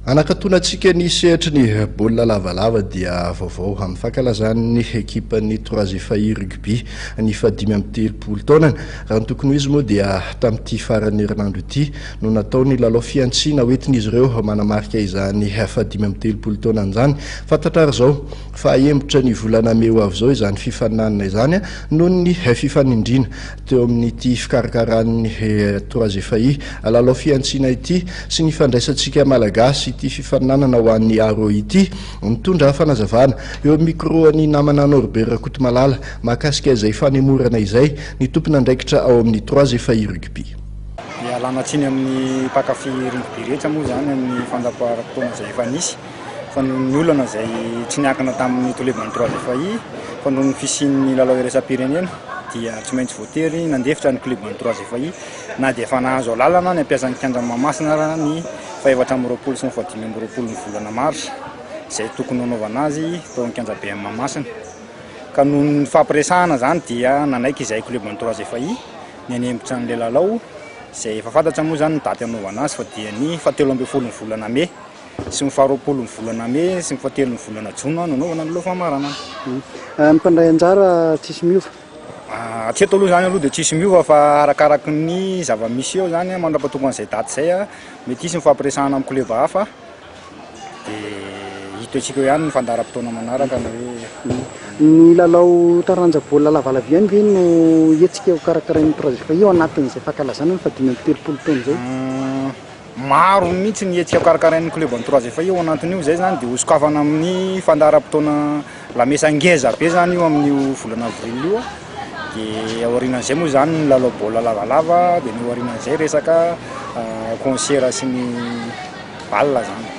Anakatonantsika ny sehatry ny baolina lavalava dia vaovao amin'ny fankalazan'ny ekipan'ny Trois FAI Rugby ny faha-35 taonany. Raha ny tokony ho izy moa dia tamin'ity faran'ny herinandro ity no natao ny lalao fihantsiana hoentin'izy ireo manamarika izany faha-35 taonany izany. Fantatra ary izao fa hahemotra ny volana mey ho avy izao izany fifaninanana izany noho ny fifanindriana teo amin'ity fikarakaran'ny Trois FAI lalao fihantsiana ity sy ny fandraisantsika Malagasy ity fifaninanana ho an'ny Aro ity. Mitondra fanazavana eo amin'ny micro-n'ny namana Norbert Rakotomalala mahakasika izay fanemorana izay ny tompon'andraikitra ao amin'ny Trois FAI Rugby. Ialana tsiny amin'ny mpankafy rugby rehetra moa izany amin'ny fandaharam-potoana izay efa nisy fa noho ny olana izay tsy niankina tamin'ny toleban'ny Trois FAI fa noho ny fisian'ny lalao iraisam-pirenena dia tsy maintsy voatery nandefitra ny club-n'ny Trois FAI na dia efa nahazo alalana ny hampiasa ny kianjan'i Mahamasina ara ny faha-24 sy ny faha-25 ny volana marsa izay tokony hanaovana azy tao amin'ny kianjaben'i Mahamasina ka noho ny fampiresahana izany dia nanaiky izahay club-n'ny Trois FAI ny hanempotra an'ilay lalao izay efa fantatra moa izany ny daty hanaovana azy fa dia ny faha-13 ny volana mey sy ny faha-20 ny volana mey sy ny faha-telo ny volana jona no hanaovana ny lalao famaranana. Ny mpandray anjara tsisy miova. Hatreto aloha izany aloha dia tsisy miova fa arakaraky ny zava-misy eo izany mandra-pahatongan'izay daty izay mety hisy ny fampiresahana amin'ny kleba hafa dia hita antsika eo ihany ny fandaharam-potoana manaraka na hoe. Ny lalao taranja baolina lavalava ihany ve no hetsika ho karakarain'ny Trois FAI ao anatin'izay fankalazana ny faha-35 taona izay? Maro mihitsy ny hetsika karakarain'ny club ny Trois FAI ao anatin'io, izay izany dia hosokafana amin'ny fandaharam-potoana lamesa ngeza be izany io amin'io volana avril io, dia aorianan'izay moa izany ny lalao baolina lavalava, dia ny aorianan'izay resaka concert sy ny bal izany.